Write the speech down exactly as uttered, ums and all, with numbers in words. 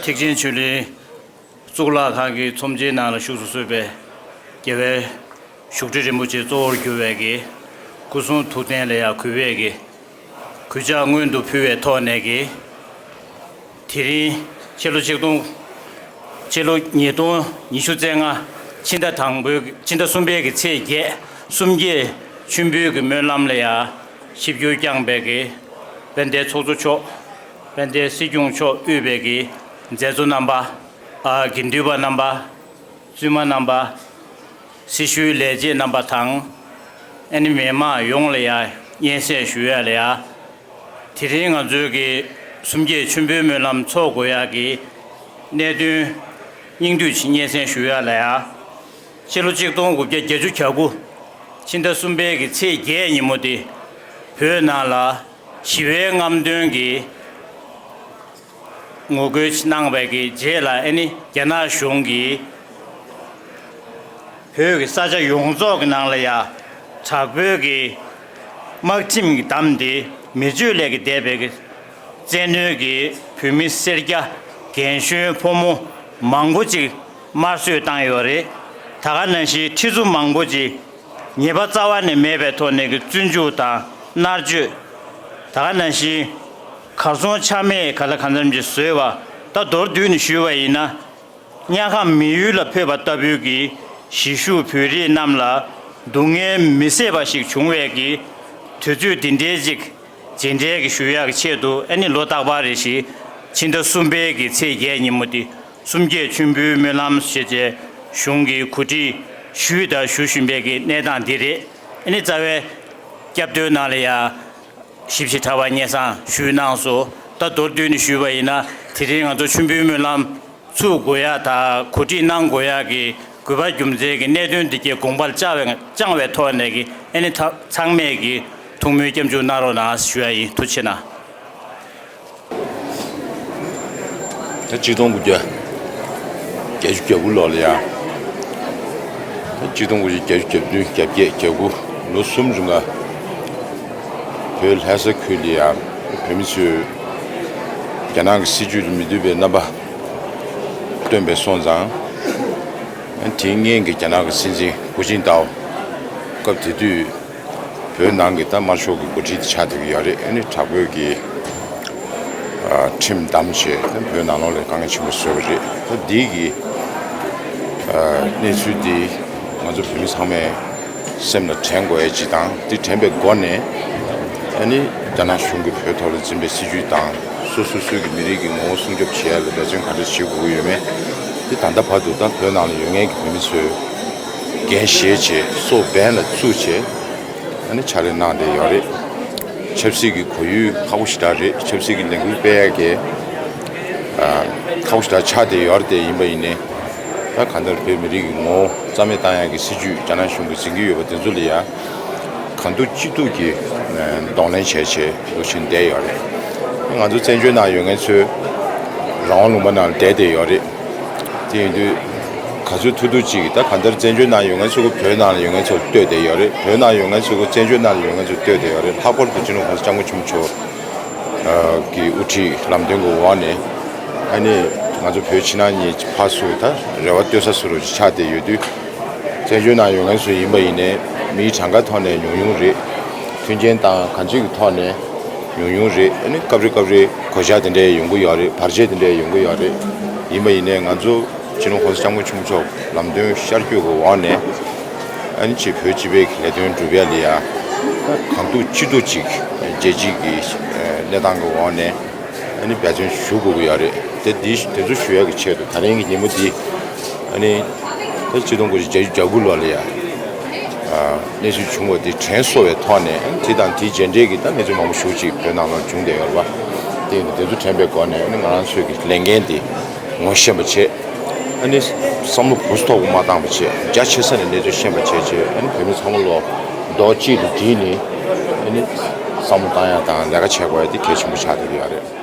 ཐེག་ཆེན་ཆོས་གླིང་གཙུག་ལག་ཁང་གི་ཚོམས་ཆེན་ནང་ལ་བཞུགས་སུ་གསོལ་བའི་རྒྱལ་བའི་བཞུགས་ཁྲི་རིན་པོ་ཆེ་གཙོ་བོར་གྱུར་བའི་གི་སྐུ་གསུང་ཐུགས་རྟེན་ལ་ཡང་གུས་པས་གི་གུས་ཕྱག་སྔོན་དུ་ཕུལ་བའི་ཐོག་ནས་གི། དེ་རིང་ཕྱི་ལོ་ཆིག་སྟོང་། ཕྱི་ལོ་ཉིས་སྟོང་ཉི་ཤུ་རྩ་ལྔ། ཕྱི་ཟླ་དང་པོའི་ཕྱི་ཟླ་གསུམ་པའི་གི་ཚེས་བརྒྱད། གསུམ་བརྒྱད་མཆོད་འབུལ་གྱི་སྨོན་ལམ་ལ་ཡང་ཆིབས་བསྒྱུར་བསྐྱངས་པའི་གི་དཔལ་ལྡན་ཚོགས་གཙོ་མཆོག་དཔལ་ལྡན་སྲིད་སྐྱོང་མཆོག་དབུས་པའི་གི་མཛད་གཙོ་རྣམ་པ། ཨ། དགེ་འདུན་པ་རྣམ་པ། བཙུན་མ་རྣམ་པ། སྲི་ཞུའི་ལས་བྱེད་རྣམ་པ་དང་། ཨ་ནི་མི་མང་ཡོངས་ལ་ཡང་སྙན་སེང་ཞུ་ཡ་ལ་ཡང་། དེ་རིང་ང་ཚོའི་གི་གསུམ་བརྒྱད་མཆོད་འབུལ་སྨོན་ལམ་འཚོགས་དགོས་ཡ་གི་གནད་དོན་སྙིང་བསྡུས་ཤིག་སྙན་སེང་ཞུ་ཡ་ལ་ཡང་། ཕྱི་ལོ་ཆིག་སྟོང་དགུ་བརྒྱ་བརྒྱད་ཅུ་གྱ་དགུ། ཕྱི་ཟླ་གསུམ་པའི་གི་ཚེས་བརྒྱད་ཉིན་མོ་དེ། བོད་ནང་ལ་ཞི་བའི་རྔམ་སྟོན་གྱི་ངོ་རྒོལ་གནང་བའི་གི་རྗེས་ལ། ཨ་ནི་རྒྱ་ནག་གཞུང་གིས་བོད་ཀྱི་ས་ཆ་ཡོངས་རྫོགས་ཀྱི་ནང་ལ་ཡ་དྲག་པོའི་གི་དམག་ཁྲིམས་ཀྱིས་བསྡམས་ཏེ། མི་སྤྱོད་ལས་ཀྱི་འདས་པའི་གི་བཙན་གནོན་གྱིས་བོད་མི་སེར་སྐྱ་རྒན་གཞོན་ཕོ་མོ་མང་པོ་ཅིག་དམར་གསོད་བཏང་ཡོད་རེད། ད་ག་ནང་བཞིན་ཁྲི་ཚོ་མང་པོ་ཅིག་ཉེས་པ་རྩ་བ་ནས་མེད་པའི་ཐོག་ནས་ཀྱི་བཙོན་འཇུག་དང་མནར་གཅོད། ད་ག་ནང་བཞིན་གར་སོང་ཆ་མེད་ག་ལ་གང་འཚམ་ཅིག་བཟོས་པ། ད་མདོར་བསྡུས་ནས་ཞུས་པ་ཡིན་ན། དམྱལ་ཁམས་མི་ཡུལ་ལ་འཕོས་པ་ལྟ་བུའི་གི་གཞིས་བཞུགས་བོད་རིགས་རྣམས་ལ་སྡུག་བསྔལ་མི་བཟད་པ་ཞིག་བྱུང་བའི་གི་དུས་ཚོད་འདི་འདྲའི་ཅིག་རྗེས་འབྲེལ་གྱི་ཞུ་ཡག་གི་ཆེད་དུ། ཨ་ནི་ལོ་རྟག་པར་རེ་བཞིན་ཕྱི་ཟླ་གསུམ་པའི་གི་ཚེས་བརྒྱད་ཉིན་མོ་དེ་གསུམ་བརྒྱད་མཆོད་འབུལ་སྨོན་ལམ་ཞེས་བྱས་གཞུང་གིས་གོ་སྒྲིག་ཞུས་དང་ཞུ་བཞིན་པའི་གི་གནས་སྟངས་འདི་རེད། ཨ་ནི་རྩ་བའི་སྐྱབས་འདོན་ནང་ལ་ཡང་ཞིབ་ཕྲ་བ་སྙན་སེང་ཞུས་གནང་སོང་། ད་མདོར་བསྡུས་ནས་ཞུས་པ་ཡིན་ན། དེ་རིང་ང་ཚོ་མཆོད་འབུལ་སྨོན་ལམ་ཚུགས་དགོས་ཡ་དང་གོ་སྒྲིག་གནང་དགོས་ཡ་གི་དགོས་པ་རྒྱུ་མཚན་གྱི་གནད་དོན་འདི་གའི་དགོངས་པ་བཅངས་པའི་བཅངས་པའི་ཐོག་ནས་ཀྱི། ཨ་ནི་ད་ཚང་མས་ཀྱི་ཐུགས་སྨོན་སྐྱབས་འཇུག་གནང་རོགས་གནང་ཞུ་ཡ་ཡིན། ཐུགས་རྗེ་གནང་། ད་གཅིག་སྟོང་དགུ་བརྒྱ་བརྒྱད་ཅུ་གྱ་དགུ་ལོ་ལ་ཡ། ད་གཅིག་སྟོང་དགུ་བརྒྱ་བརྒྱད་ཅུ་གྱ་བདུན། གྱ་བརྒྱད། གྱ་དགུ། ལོ་གསུམ་རིང་ལ་བོད་ལྷ་ས་ཁུལ་ལ་ཡ་བོད་མི་ཚོས་རྒྱ་ནག་གི་སྲིད་ཇུས་ལ་མི་འདོད་པའི་རྣམ་པ་སྟོན་པའི་སོང་ཙང་། དེའི་སྔོན་གྱི་རྒྱ་ནག་གི་སྲིད་འཛིན་ཧུའུ་ཅིན་ཏའོ་སྐབས་དེ་དུས་བོད་ནང་གི་ད་དམར་ཤོག་གི་འགོ་ཁྲིད་དེ་ཆགས་བསྡད་ཀྱི་ཡོད་རེད། ཨ་ནི་དྲག་པོའི་གི་ཁྲིམས་བསྡམས་བྱས་ད་བོད་ནང་ལོགས་ལ་དཀའ་ངལ་ཆེན་པོ་བཟོས་པ་རེད། ད་འདི་གི་གནས་ཚུལ་འདི་ང་ཚོ་བོད་མི་ཚང་མས་སེམས་ལ་དྲན་དགོས་ཡ་ཅིག་དང་། འདི་དྲན་པའི་སྒོ་ནས་ཨ་ནི་རྒྱ་ནག་གཞུང་གིས་བོད་ཐོག་ལ་འཛིན་པའི་སྲིད་ཇུས་དང་། སོ་སོ་སོའི་གི་མི་རིགས་ཀྱི་ངོ་བོ་སྲུང་སྐྱོབ་བྱེད་ཡ་ལ་འབད་བརྩོན་ག་འདྲ་བྱེད་དགོས་ཀྱི་ཡོད་མེད། འདི་ད་ལྟ་བར་དུ་ད་བོད་ནང་ལ་ཡོད་མཁན་གྱི་བོད་མི་ཚོས་འགན་བཞེས་བྱས། སྲོག་འབེན་ལ་བཙུགས་བྱས། ཨ་ནི་ཕྱག་ལས་གནང་བསྡད་ཡོད་རེད། ཆབ་སྲིད་ཀྱི་གོ་ཡུལ་ཁག་པོ་ཞེ་དྲག་རེད། ཆབ་སྲིད་ཀྱི་ལས་འགུལ་སྤེལ་ཡག་གི་ཨ་ཁག་པོ་ཞེ་དྲག་ཆགས་བསྡད་ཡོད་རེད། དེ་ཡིན་པ་ཡིན་ནའི་ད་གང་ལྟར་བོད་མི་རིགས་ཀྱི་ངོ་བོ་རྩ་མེད་བཏང་ཡག་གི་སྲིད་ཇུས་རྒྱ་ནག་གཞུང་གིས་འཛིན་གྱི་ཡོད་པ་དེ་ཚོ་ལ་ཡང་གང་ཐུབ་ཅི་ཐུབ་ཀྱིས་གདོང་ལེན་བྱས་བྱས་འདུག་བཞིན་བསྡད་ཡོད་རེད། ང་ཚོ་བཙན་བྱོལ་ནང་ཡོད་མཁན་ཚོས་རང་དབང་ལུང་པ་ནང་བསྡད་བསྡད་ཡོད་རེད། དེ་ཡིན་དུས་ག་ཚོད་ཐུབ་ཐུབ་ཅིག་ད་གང་ལྟར་བཙན་བྱོལ་ནང་ཡོད་མཁན་ཚོ་གི་བོད་ནང་ལ་ཡོད་མཁན་ཚོར་ལྟོས་བསྡད་ཡོད་རེད། བོད་ནང་ཡོད་མཁན་ཚོ་གི་བཙན་བྱོལ་ནང་ལ་ཡོད་མཁན་ཚོར་ལྟོས་བསྡད་ཡོད་རེད། ལྷག་པར་དུ་སྤྱི་ནོར་༸གོང་ས་༸སྐྱབས་མགོན་ཆེན་པོ་མཆོག་གི་དབུ་ཁྲིད་ལམ་སྟོན་གྱི་འོག་ནས། ཨ་ནི་ང་ཚོ་བོད་ཕྱི་ནང་གཉིས་ཕར་ཚུར་ད་རེ་བ་གཏོད་ས་བཟོ་འདྲ་ཅིག་ཆགས་བསྡད་ཡོད་དུས། བཙན་བྱོལ་ནང་ཡོད་མཁན་ཚོ་ཡིན་པ་ཡིན་ནའི་མིའི་གྲངས་ཀའི་ཐོག་ནས་ཉུང་ཉུང་རེད། མཐུན་རྐྱེན་དང་གང་ཅིའི་ཐོག་ནས་ཉུང་ཉུང་རེད། ཨ་ནི་སྐབས་རེ་སྐབས་རེ་གོད་ཆག་དེ་འདྲ་ཡོང་གི་ཡོད་རེད། བར་ཆད་དེ་འདྲ་ཡོང་གི་ཡོད་རེད། ཡིན་པ་ཡིན་ནའི་ང་ཚོ་སྤྱི་ནོར་༸གོང་ས་༸སྐྱབས་མགོན་ཆེན་པོ་མཆོག་ལམ་སྟོན་ཤར་བསྐྱོད་ཀྱི་འོག་ནས། ཨ་ནི་ཅིག་བོད་སྤྱི་པའི་ལས་དོན་སྒྲུབ་ཡ་ལ་ཡ་གང་ཐུབ་ཅི་ཐུབ་ཅིག་རྒྱལ་སྤྱིའི་གི་གནས་སྟངས་ཀྱི་འོག་ནས། ཨ་ནི་འབད་བརྩོན་ཞུ་དགོས་ཀྱི་ཡོད་རེད། དེ་འདི་དེ་ཚོ་ཞུ་ཡག་གི་ཆེད་དུ་ད་རིང་གི་ཉིན་མོ་འདི། ཨ་ནི་ད་གཅིག་སྟོང་དགུ་བརྒྱ་བརྒྱད་ཅུ་གྱ་དགུ་ལོ་ལ་ཡ་གནས་ཚུལ་བྱུང་བ་འདི་དྲན་གསོ་བའི་ཐོག་ནས། ཨ་ནི་དེ་དང་དེའི་རྗེས་འབྲེལ་གྱི་ད་གནས་ཚུལ་མང་པོ་ཞེ་པོ་ཅིག་བོད་ནང་ལ་བྱུང་བསྡད་ཡོད་རེད་པ། དེ་ཡིན་དུས་དེ་ཚོ་དྲན་པའི་སྒོ་ནས། ཨ་ནི་ང་རང་ཚོའི་གི་ལས་འགན་འདི་ངོ་ཤེས་པ་བྱས། ཨ་ནི་བསམ་བློ་ཕུན་སུམ་ཚོགས་པོ་མ་བཏང་བ་བྱས། རྒྱ་ཆེ་ས་ནས་གནས་ཚུལ་ཤེས་པ་བྱས་བྱས། ཨ་ནི་བོད་མི་ཚང་མ་ལོ་རྡོག་གཅིག་ལ་བསྒྲིལ་ནས། ཨ་ནི་བསམ་བློ་བཏང་ཡ་དང་ལས་ཀ་བྱེད་དགོས་ཡ་དེ་གལ་ཆེན་པོ་ཆགས་བསྡད་ཀྱི་ཡོད་རེད།